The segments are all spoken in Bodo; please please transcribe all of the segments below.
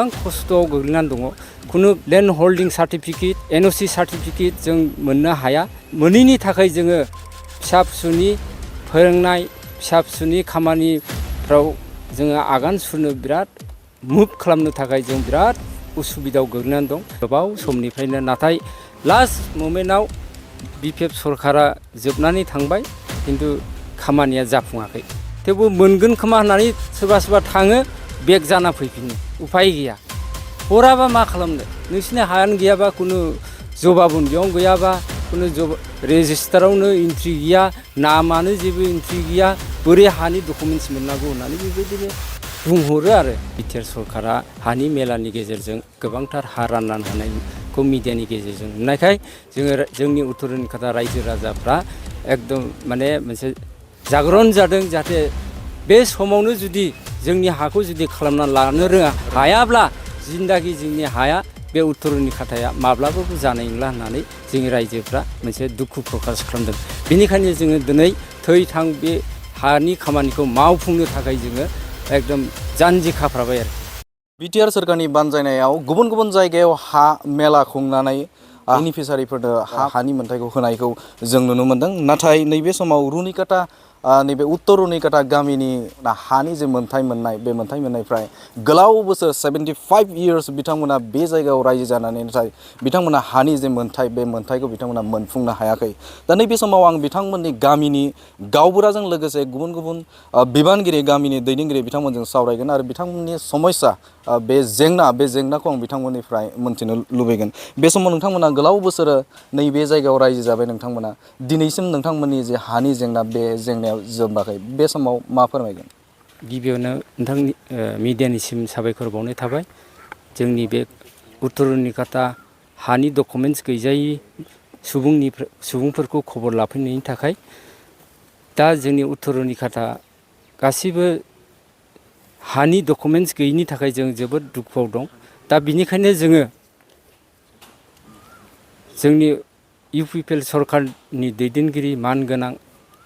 खस्थ'आव गोग्लैनानै दङ। खुनु लेन्ड हल्डिं सार्टिफिकेट एनअसि सार्टिफिकेट जों मोननो हाया। मोनैनि थाखाय जोङो फिसा फिसौनि फोरोंनाय फिसा फिसौनि खामानिफ्राव जोङो आगान सुरनो बिराद मुभ खालामनो थाखाय जों बिराद उसुबिदायाव गोग्लैनानै दं गोबाव समनिफ्रायनो। नाथाय लास्ट मोमेन्टआव बिपिएफ सरकारा जोबनानै थांबाय, खिन्थु खामानिया जाफुङाखै। थेवबो मोनगोन खोमा होननानै सोरबा सोरबा थाङो, बेक जाना फैफिनो, उफाय गैया। हराबा मा खालामनो? नोंसिनि हायानो गैयाबा, खुनु जबाबन बेयाव गैयाबा, खुनु रेजिस्टारावनो एन्ट्रि गैया, नामानो जेबो एन्ट्रि गैया, बोरै हानि डकुमेन्टस मोननांगौ होननानै बेबायदिनो बुंहरो आरो। बिटिआर सरकारा हानि मेलानि गेजेरजों गोबांथार हा राननानै होनायखौ मिडियानि गेजेरजों नुनायखाय जोंनि उत्तर रनिकाटा रायजो राजाफ्रा एकदम माने मोनसे जागरन जादों। जाहाथे बे समावनो जुदि जोंनि हाखौ जुदि खालामना लानो हायाब्ला जिन्दागि जोंनि हाया बे उत्तर रनिकाटाया माब्लाबाबो जानाय नंला होननानै जोंनि रायजोफ्रा मोनसे दुखु प्रकास खालामदों। बेनिखायनो जोङो दिनै थै थां बे हानि खामानिखौ मावफुंनो थाखाय जोङो एकदम जानजि खाफ्राबाय आरो। बिटिआर सोरखारनि बानजायनायाव गुबुन गुबुन जायगायाव हा मेला खुंनानै बेनिफिसारिफोरनो हानि मोन्थायखौ होनायखौ जों नुनो मोन्दों। नाथाय नैबे समाव रुनिकाटा नैबे उत्तर रुनिकाटा गामिनि हानि जे मोन्थाय मोननाय, बे मोन्थाय मोननायनिफ्राय गोलाव बोसोर 75 इयार्स बिथांमोना बे जायगायाव रायजो जानानै, नाथाय बिथांमोना हानि जे मोन्थाय, बे मोन्थायखौ बिथांमोना मोनफुंनो हायाखै। दा नैबे समाव आं बिथांमोननि गामिनि गावबुराजों लोगोसे गुबुन गुबुन बिबानगिरि, गामिनि दैदेनगिरि बिथांमोनजों सावरायगोन आरो बिथांमोननि समस्या, बे जेंनाखौ आं बिथांमोननिफ्राय मोन्थिनो लुबैगोन। बे समाव नोंथांमोना गोलाव बोसोर नैबे जायगायाव रायजो जाबाय, नोंथांमोना दिनैसिम नोंथांमोननि जे हानि जेंना, बे जेंनायाव जोबाखै। बे समाव मा फोरमायगोन? गिबियावनो नोंथांनि मिडियानिसिम साबायखर बावनाय थाबाय। जोंनि बे उत्तर रनिकाटा हानि डकुमेन्टस गैजायै सुबुंफोरखौ खबर लाफैनायनि थाखाय। दा जोंनि उत्तर रनिकाटा गासिबो हानि डकुमेन्टस गैयिनि थाखाय जों जोबोद दुखुआव दं। दा बिनिखायनो जोङो जोंनि इउपिपिएल सरकारनि दैदेनगिरि मानगोनां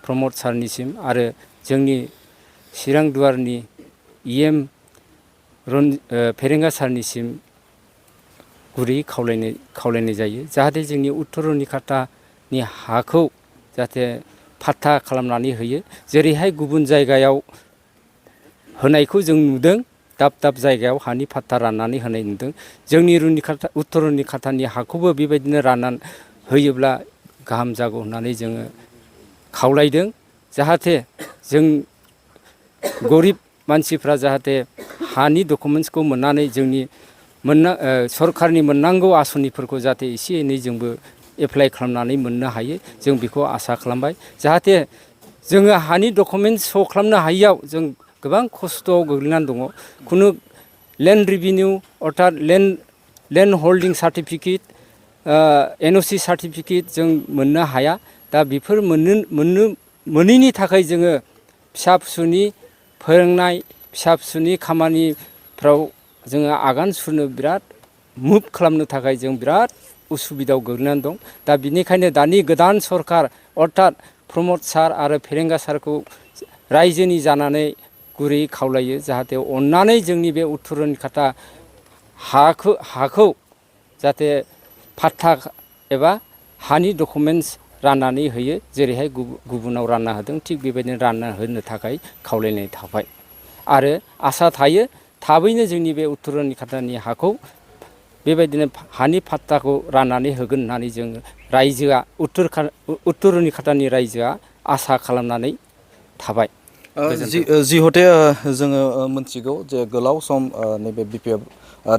प्रमद सारनिसिम आरो जोंनि चिरां दुवारनि इएम फेरेंगा सारनिसिम गुरैयै खावलायनाय जायो, जाहाथे जोंनि उत्तर रनिकाटानि हाखौ जाहाथे फाट्टा खालामनानै होयो। जेरैहाय गुबुन जायगायाव होनायखौ जों नुदों, दाब दाब जायगायाव हानि फाट्टा राननानै होनाय नुदों। जोंनि उत्तर रनिकाटानि हाखौबो बेबायदिनो राननानै होयोब्ला गाहाम जागौ होननानै जोङो खावलायदों। जाहाथे जों गरिब मानसिफ्रा जाहाथे हानि डकुमेन्टसखौ मोननानै जोंनि सरकारनि मोननांगौ आसनिफोरखौ जाहाथे एसे एनै जोंबो एप्लाइ खालामनानै मोननो हायो, जों बेखौ आसा खालामबाय। जाहाथे जोङो हानि डकुमेन्टस श' खालामनो हायियाव जों गोबां खस्थ'आव गोग्लैनानै दङ। खुनु लेन्ड रिभिनिउ अर्थात लेन्ड हल्डिं सार्टिफिकेट एनअसि सार्टिफिकेट जों मोननो हाया। दा बेफोर मोनैनि थाखाय जोङो फिसा फिसौनि फोरोंनाय फिसा फिसौनि खामानिफ्राव जोङो आगान सुरनो बिराद मुभ खालामनो थाखाय जों बिराद उसुबिदायाव गोग्लैनानै दं। दा बिनिखायनो दानि गोदान सरकार अर्थात प्रमद सार आरो फेरेंगा सारखौ रायजोनि जानानै गुरैयै खावलायो, जाहाथे अननानै जोंनि बे उत्तर रनिकाटा हाखौ जाहाथे फाट्टा एबा हानि डकुमेन्टस राननानै होयो। जेरैहाय गुबुनाव रानना होदों, थिग बेबायदिनो रानना होनो थाखाय खावलायनाय थाबाय। आरो आसा थायो थाबैनो जोंनि बे उत्तर रनिकाटानि हाखौ बेबायदिनो हानि फाट्टाखौ राननानै होगोन होननानै जोङो रायजोआ उत्तर रनिकाटानि रायजोआ आसा खालामनानै थाबाय। जिहते जोङो मोनथिगौ जे गोलाव सम नैबे बिपिएफ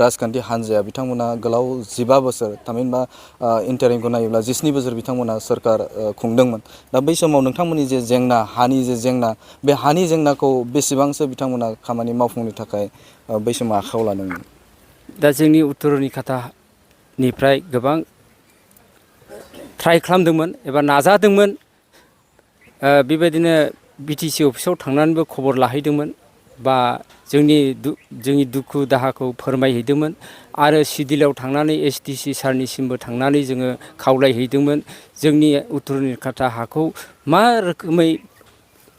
राजखान्थि हान्जाया बिथांमोना गोलाव 15 बोसोर, थामहिनबा इन्टारिमखौ नायोब्ला 17 बोसोर बिथांमोना सोरखार खुंदोंमोन। दा बै समाव नोंथांमोननि जे जेंना, हानि जे जेंना, बे हानि जेंनाखौ बेसेबांसो बिथांमोना खामानि मावफुंनो थाखाय बै समाव आखायाव लादोंमोन? दा जोंनि उत्तर रनिकाटानिफ्राय गोबां ट्राइ खालामदोंमोन एबा नाजादोंमोन। बेबायदिनो बिटिसि अफिसाव थांनानैबो खबर लाहैदोंमोन, बा जोंनि दुखु दाहाखौ फोरमायहैदोंमोन। आरो सिडिलाव थांनानै एसडिसि सारनिसिमबो थांनानै जोङो खावलायहैदोंमोन, जोंनि उत्तर रनिकाटा हाखौ मा रोखोमै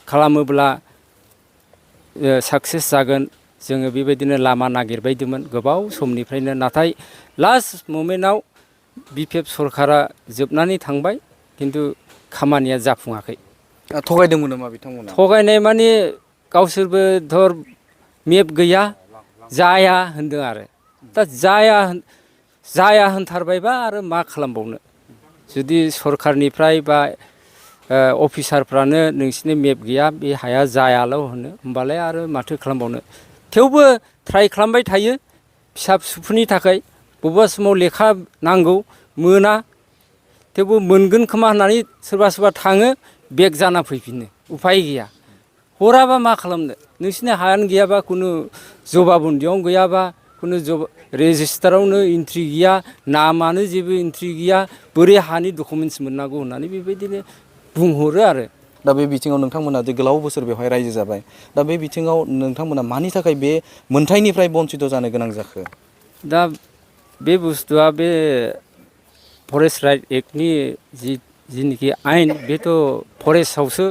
खालामोब्ला साक्सेस जागोन, जोङो बेबायदिनो लामा नागिरबायदोंमोन गोबाव समनिफ्रायनो, नाथाय लास्ट मोमेन्टआव बिपिएफ सरकारा जोबनानै थांबाय, खिन्थु खामानिया जाफुङाखै। थगायदोंमोन नामा बिथांमोना? थगायनाय माने गावसोरबो धर मेप गैया जाया होनदों आरो। दा जाया होनथारबायबा आरो मा खालामबावनो, जुदि सरखारनिफ्राय बा अफिसारफ्रानो नोंसिनि मेप गैया बे हाया जायाल' होनो, होमबालाय आरो माथो खालामबावनो। थेवबो ट्राइ खालामबाय थायो फिसा फिसौफोरनि थाखाय, बबेबा समाव लेखा नांगौ मोना, थेवबो मोनगोन खोमा होननानै सोरबा सोरबा थाङो, बेक जाना फैफिनो, उफाय गैया। हराबा मा खालामनो, नोंसिनि हायानो गैयाबा, खुनु जबाबन्दियावनो गैयाबा, खुनु रेजिस्टारावनो एन्ट्रि गैया, नामानो जेबो एन्ट्रि गैया, बोरै हानि डकुमेन्टस मोननांगौ होननानै बेबायदिनो बुंहरो आरो। दा बे बिथिङाव नोंथांमोना जे गोलाव बोसोर बेवहाय रायजो जाबाय, दा बे बिथिङाव नोंथांमोना मानि थाखाय बे मोनथायनिफ्राय बन्सित जानो गोनां जाखो? दा बे बुस्थुआ बे फरेस्ट राइट एक्टनि जिनिखि आयेन, बेथ' फरेस्टआवसो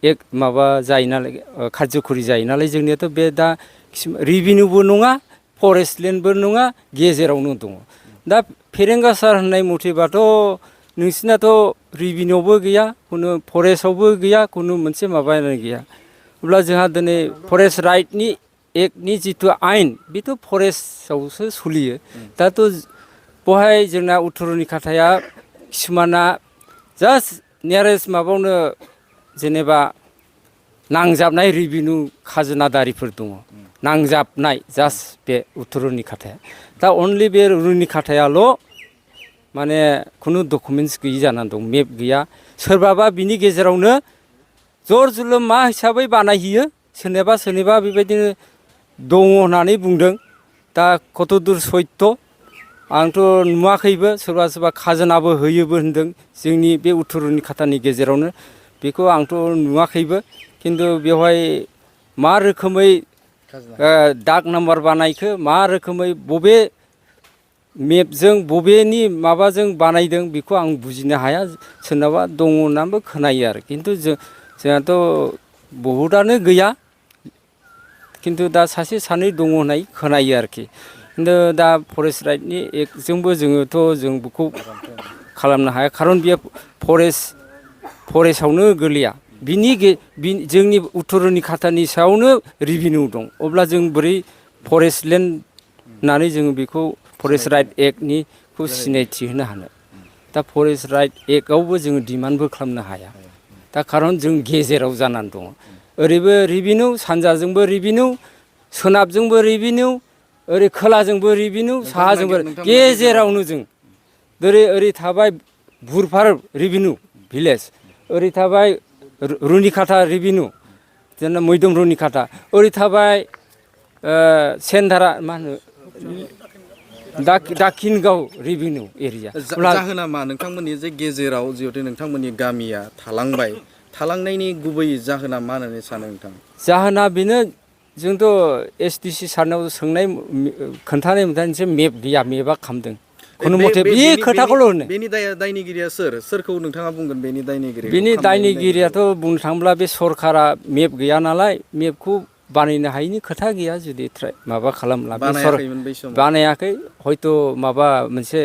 एक माबा जायो नालाय, खार्ज'खरि जायो नालाय, जोंनियाथ' बे दा रिभिनिउबो नङा फरेस्ट लेन्डबो नङा, गेजेरावनो दङ। दा फेरेंगा सार होननाय मथेबाथ' नोंसिनाथ' रिभिनिउआवबो गैया, खुनु फरेस्टआवबो गैया, खुनु मोनसे माबायानो गैया। अब्ला जोंहा दिनै फरेस्ट राइटनि एक्टनि जिथु आयेन, बेथ' फरेस्टआवसो सोलियो। दाथ' बहाय जोंना उत्तरनि खाथाया किसुमाना जास्ट नियारेस्ट माबायावनो जेनेबा नांजाबनाय रिभिनिउ खाजोनादारिफोर दङ, नांजाबनाय जास्ट बे उत्तरनि खाथाया। दा अनलि बे रुनि खाथायाल' माने खुनु डकुमेन्टस गैयि जानानै दं, मेप गैया। सोरबाबा बिनि गेजेरावनो जर जुलुम मा हिसाबै बानायहैयो, सोरनिबा बेबायदिनो दङ होननानै बुंदों। दा कतदुर सैत्य आंथ' नुवाखैबो, सोरबा सोरबा खाजोनाबो होयोबो होनदों जोंनि बे उत्तरनि खाथानि गेजेरावनो, बेखौ आंथ' नुवाखैबो। खिन्थु बेवहाय मा रोखोमै दाग नाम्बार बानायखो, मा रोखोमै बबे मेपजों बबेनि माबाजों बानायदों, बेखौ आं बुजिनो हाया। सोरनाबा दङ होननानैबो खोनायो आरो, खिन्थु जोंहाथ' बहुदआनो गैया, खिन्थु दा सासे सानै दङ होननाय खोनायो आरोखि। खिन्थु दा फरेस्ट राइटनि एक्टजोंबो जों बेखौ खालामनो हाया, खारन बेयो फरेस्टआवनो गोलैया। जोंनि उत्तरनि खाथानि सायावनो रिभिनिउ दं, अब्ला जों बोरै फरेस्ट लेन्ड होननानै जोङो बेखौ फरेस्ट राइट एक्टनिखौ सिनायथि होनो हानो। दा फरेस्ट राइट एक्टआवबो जोङो डिमान्डबो खालामनो हाया, दा खारन जों गेजेराव जानानै दङ। ओरैबो रिभिनिउ, सानजाजोंबो रिभिनिउ, सोनाबजोंबो रिभिनिउ, ओरै खोलाजोंबो रिभिनिउ, साहाजोंबो, गेजेरावनो जों ओरै थाबाय बुरफार रिभिनिउ भिलेज, ओरै थाबाय रुनिखाथा रिभिनिउ, जेनेबा मैदोम रुनिखाथा, ओरै थाबाय सेन्धारा मा होनो दाखिनगाव रिभिनिउ एरिया। जाहोना मा नोंथांमोननि जे गेजेराव जिहेथु नोंथांमोननि गामिया थालांनायनि गुबै जाहोना मा होननानै सानो नोंथां? जाहोना बेनो, जोंथ' एसडिसि सारनाव सोंनाय खोन्थानाय मोनसे मेप गैया, मेपआ खामदों खुनु मथे बे खोथाखौल' होनो। बेनि दायनिगिरिया सोरखौ नोंथाङा बुंगोन बेनि दायनिगिरि? बेनि दायनिगिरियाथ' बुंनो थाङोब्ला बे सरकारा मेप गैया नालाय, मेपखौ बानायनो हायिनि खोथा गैया। जुदि माबा खालामला, बानायाखै हयथ' माबा मोनसे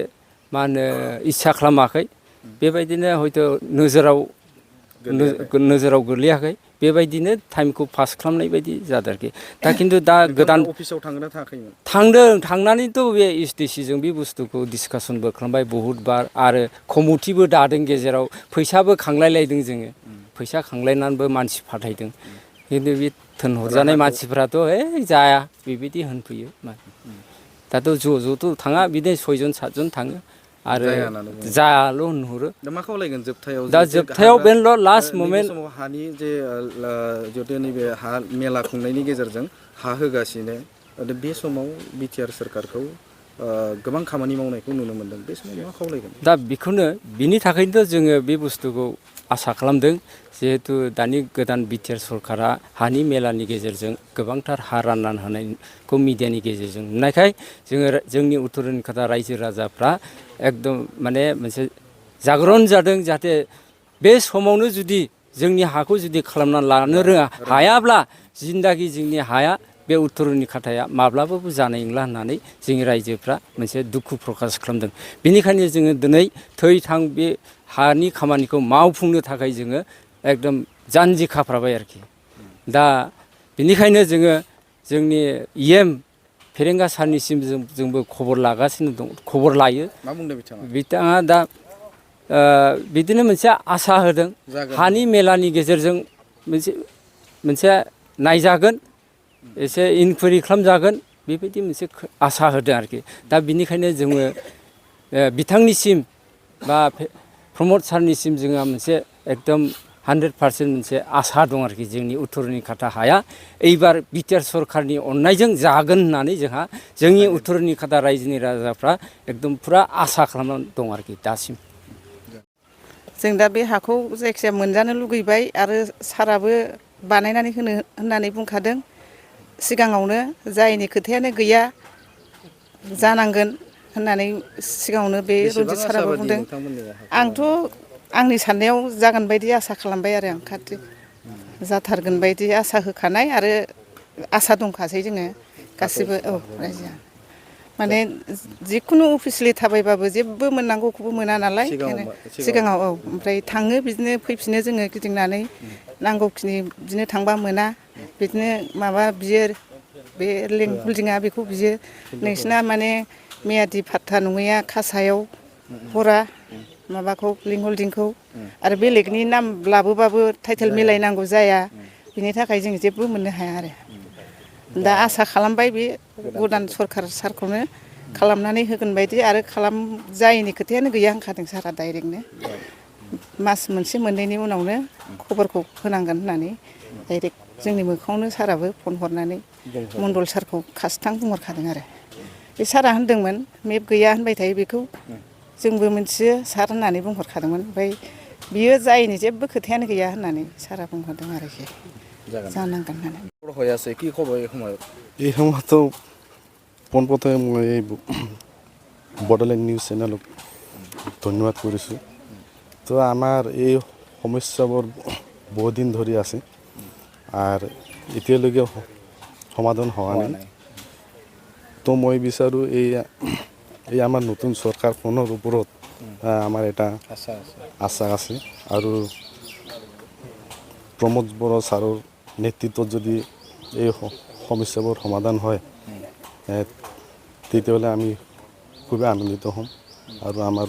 मा होनो इस्सा खालामाखै, बेबायदिनो हयथ' नोजोराव गोलैयाखै, बेबायदिनो टाइमखौ पास खालामनाय बायदि जादों आरोखि। दा खिन्थु दा गोदान अफिसाव थांनो थाङाखैमोन? थांनानैथ' बे एसडिसिजों बे बुस्थुखौ डिसकासनबो खालामबाय बहुतबार, आरो कमिटिबो दादों गेजेराव, फैसाबो खांलायलायदों जोङो, फैसा खांलायनानैबो मानसि फाथायदों। खिन्थु बे थोनहरजानाय मानसिफ्राथ' जाया बेबायदि होनफैयो। दाथ' ज'थ' थाङा, बिदिनो 6 जन 7 जन थाङो आरो जायाल' होनहरो। दा मा खावलायगोन जोबथायाव? दा जोबथायाव बेनोल' लास्ट ममेन्ट। समाव हानि जे जिहेतु नैबे हा मेला खुंनायनि गेजेरजों हा होगासिनो, बे समाव बिटिआर सोरखारखौ गोबां खामानि मावनायखौ नुनो मोनदों, बे समाव मा खावलायगोन? दा बेखौनो, बिनि थाखायनोथ' जोङो बे बुस्थुखौ आसा खालामदों, जिहेथु दानि गोदान बिटिआर सरकारा हानि मेलानि गेजेरजों गोबांथार हा राननानै होनायखौ मिडियानि गेजेरजों नुनायखाय जोंनि उत्तरनि खाथा रायजो राजाफ्रा एकदम माने मोनसे जागरन जादों, जाहाथे बे समावनो जुदि जोंनि हाखौ जुदि खालामनानै लानो हायाब्ला जिन्दागि जोंनि हाया बे उत्तरनि खाथाया माब्लाबाबो जानाय नंला होननानै जोंनि रायजोफ्रा मोनसे दुखु प्रकास खालामदों। बेनिखायनो जोङो दिनै थै थां बे हानि खामानिखौ मावफुंनो थाखाय जोङो एकदम जानजि खाफ्राबाय आरोखि। दा बेनिखायनो जोङो जोंनि फेरेंगा सारनिसिम जोंबो खबर लागासिनो दं, खबर लायो। मा बुंदों बिथाङा? बिथाङा दा बिदिनो मोनसे आसा होदों हानि मेलानि गेजेरजों मोनसे नायजागोन, एसे इनकुवेरि खालामजागोन, बेबायदि मोनसे आसा होदों आरोखि। दा बिनिखायनो जोङो बिथांनिसिम बा प्रमद सारनिसिम जोंहा मोनसे एकदम 100% मोनसे आसा दं आरोखि। जोंनि उत्तरनि खाथा हाया एइबार बिटिआर सरखारनि अननायजों जागोन होननानै जोंहा जोंनि उत्तरनि खाथा रायजोनि राजाफ्रा एकदम फुरा आसा खालामनानै दं आरोखि दासिम। जों दा बे हाखौ जायखिजाया मोनजानो लुगैबाय आरो साराबो बानायनानै होनो होननानै बुंखादों सिगाङावनो, जायनि खोथायानो गैया जानांगोन होननानै सिगाङावनो बे रनजित साराबो बुंदों। आंथ' आंनि साननायाव जागोन बायदि आसा खालामबाय आरो आं जाथारगोन बायदि आसा होखानाय आरो आसा दंखासै जोङो गासिबो। औ रायजोआ माने जिखुनु अफिसियेलि थाबायबाबो जेबो मोननांगौखौबो मोना नालाय सिगाङाव। औ ओमफ्राय थाङो बिदिनो फैफिनो जोङो गिदिंनानै नांगौखिनि बिदिनो थांबा मोना, बिदिनो माबा बियो बे लें हल्डिङा बेखौ बियो नोंसिना माने मियादि फात्ता नङैया खासायाव हरा माबाखौ लिंक हल्डिंखौ, आरो बेलेगनि नाम लाबोबाबो टाइटेल मिलायनांगौ जाया, बिनि थाखाय जों जेबो मोननो हाया आरो। दा आसा खालामबाय बे गोदान सरखार सारखौनो खालामनानै होगोन बायदि, आरो जायैनि खोथायानो गैया होनखादों सारा डाइरेक्टनो। मास मोनसे मोननैनि उनावनो खबरखौ होनांगोन होननानै डाइरेक्ट जोंनि मोखाङावनो साराबो फन हरनानै मण्डल सारखौ खासथां बुंहरखादों आरो। बे सारा होनदोंमोन मेप गैया होनबाय थायो बेखौ जोंबो मिथियो सार होननानै बुंहरखादोंमोन। ओमफ्राय बियो जायैनि जेबो खोथायानो गैया होननानै सारा बुंहरदों आरोखि, जानांगोन होननानै। এই সময়ত পোনপ্ৰথমে মই এই বড়োলেণ্ড নিউজ চেনেলক ধন্যবাদ কৰিছোঁ। তো আমাৰ এই সমস্যাবোৰ বহুদিন ধৰি আছে আর এতিয়ালৈকে সমাধান হোৱা নাই। তো মই বিচাৰোঁ এই আমাৰ নতুন চৰকাৰখনৰ ওপৰত আমাৰ এটা আশা আছে, আৰু প্ৰমোদ বড়ো ছাৰৰ নেতৃত্বত যদি এই সমস্যাবোৰ সমাধান হয় তেতিয়াহ'লে আমি খুবেই আনন্দিত হ'ম, আৰু আমাৰ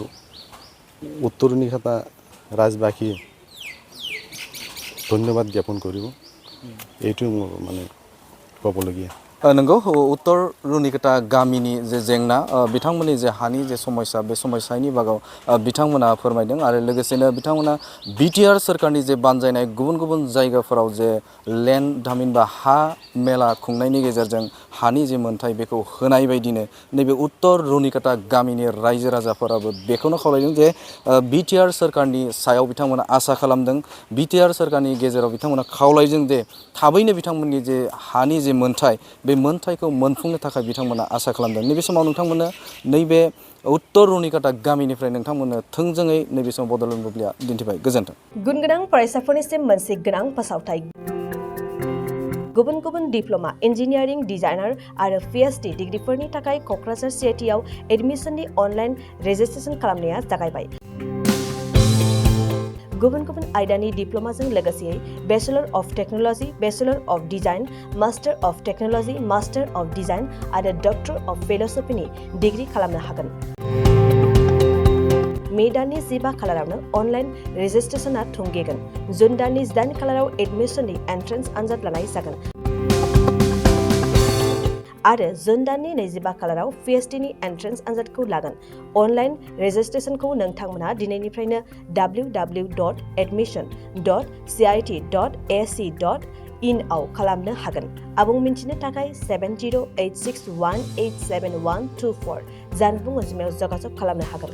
উত্তৰণি খাতা ৰাজবাসীয়ে ধন্যবাদ জ্ঞাপন কৰিব। এইটোৱে মোৰ মানে ক'বলগীয়া। नंगौ उत्तर रुनिकाटा गामिनि जे जेंना बिथांमोननि जे हानि जे समस्या बे समस्यानि बागाव बिथांमोना फोरमायदों, आरो लोगोसेनो बिथांमोना बिटिआर सोरखारनि जे बानजायनाय गुबुन गुबुन जायगाफोराव जे लेन्ड थामहिनबा हा मेला खुंनायनि गेजेरजों हानि जे मोन्थाय बेखौ होनाय बायदिनो नैबे उत्तर रुनिकाटा गामिनि रायजो राजाफोराबो बेखौनो खावलायदों जे बिटिआर सोरखारनि सायाव बिथांमोना आसा खालामदों। बिटिआर सोरखारनि गेजेराव बिथांमोना खावलायदों जे थाबैनो बिथांमोननि जे हानि जे मोन्थाय बे मोन्थायखौ मोनफुंनो थाखाय बिथांमोना आसा खालामदों। नैबे समाव नोंथांमोननो नैबे उत्तर रुनिकाटा गामिनिफ्राय नोंथांमोननो थोंजोङै नैबे समाव बड'लेण्ड बुब्लिया दिन्थिबाय। गोजोन्थों। गुन गोनां फरायसाफोरनिसिम मोनसे गोनां फोसावथाय। गुबुन गुबुन डिप्ल'मा, इन्जिनियारिं, डिजाइनार आरो पिएचडि डिग्रीफोरनि थाखाय क'क्राझार सिआइटिआव एडमिसननि अनलाइन रेजिस्ट्रेशन खालामनाया जागायबाय। गुबुन गुबुन आयदानि डिप्ल'माजों लोगोसे bachelor of technology, bachelor of design, master of technology, master of design आरो डक्टर अफ फिल'सफिनि डिग्री खालामनो हागोन। मे दाननि 15 खालारावनो अनलाइन रेजिस्ट्रेशना थुंगेगोन। जुन दाननि 8 खालाराव एडमिसननि एन्ट्रेन्स आनजाद लानाय जागोन, आरो जुन दाननि 25 खालाराव पिएचडिनि एन्ट्रेन्स आनजादखौ लागोन। अनलाइन रेजिस्ट्रेशनखौ नोंथांमोना दिनैनिफ्रायनो www.admission.cit.ac.in आव खालामनो हागोन। आबुं मिन्थिनो थाखाय 7086187124 जानबुं अनजिमायाव जगाजग खालामनो हागोन।